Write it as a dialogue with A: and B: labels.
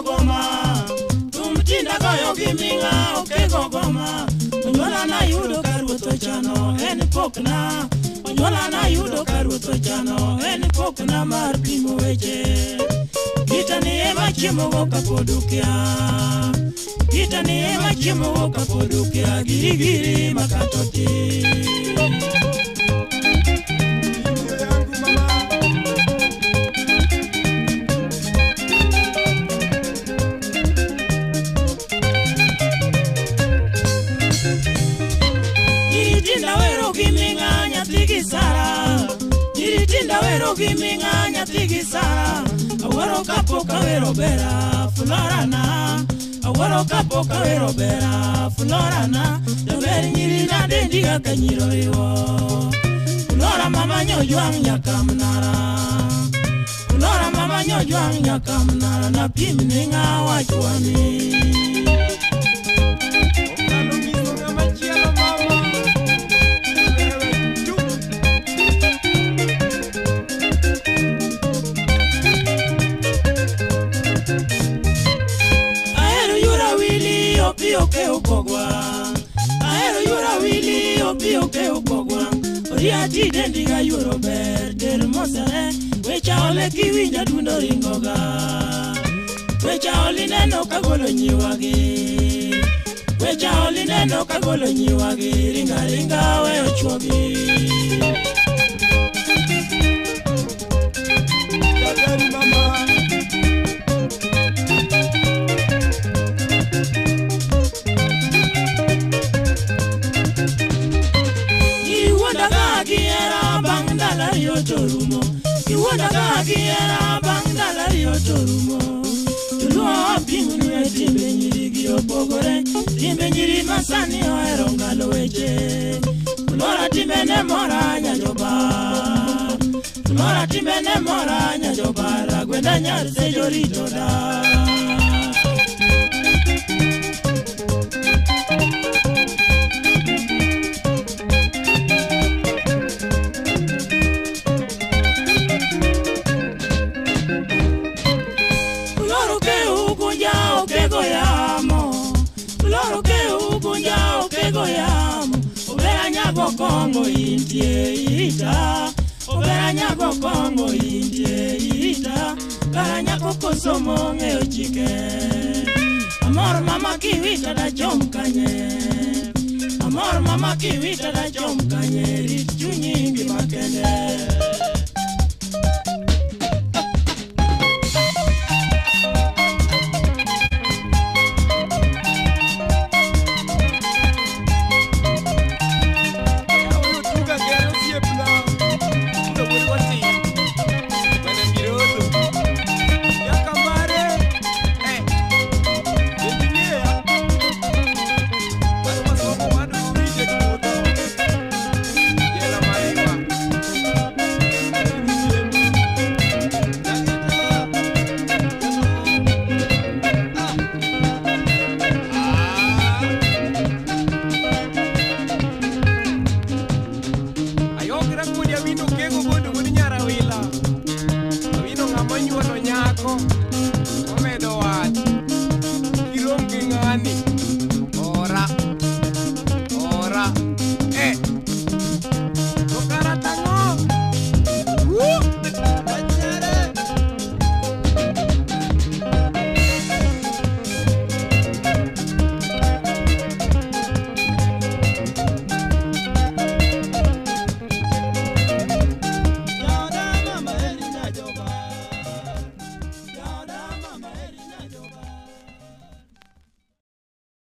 A: goma. Thum tinda goyo gi ming'a oke go goma. Onyuola na yudo ka ruoth ochano en pokna. Onyuola na yudo ka ruoth ochano en pokna mar pimo weche. Kita ni ema chiemo go kapod ukia. Kita ni ema chiemo go kapod ukia. Giri giri makatoti. Nyiri tinda wero gi ming'a nyathi gi Sara. Awuoro kapok awero bera Flora na. Awuoro kapok awero bera Flora na. Jaber nyiri nadendi kaka nyiro riwo. Flora mama nyojwang' nyaka mnara. Flora mama nyojwang' nyaka mnara. Napim ni ng'a wachwani. Oke ukogwa. Ahero yura wili opi oke ukogwa. Oria tidendi ga yuro ber der mosere. Wecha ole kiwinjo dundo ringoga. Wecha oli neno kagolo nyiwagi. Wecha oli neno kagolo nyiwagi. Ringa ringa we ochuogi.
B: Mama.
A: Torumo iwuonda ka gihera bang' ndalo ariyo torumo. Joluo apimonu e timbe nyiri gi opogore. Timbe nyiri masani ohero ngalo weche. Flora timbene mora nyajobar. Flora timbene mora nyajobar. Agwenda nyar sejo rito da. Kongo intie ita, obera nyago kongo intie ita, kara nyako kosomo ng'eyo chike. Amor mama kiwita da chom kanye, amor mama kiwita da chom kanye, rit chunyi ngima kende.
B: Nyako.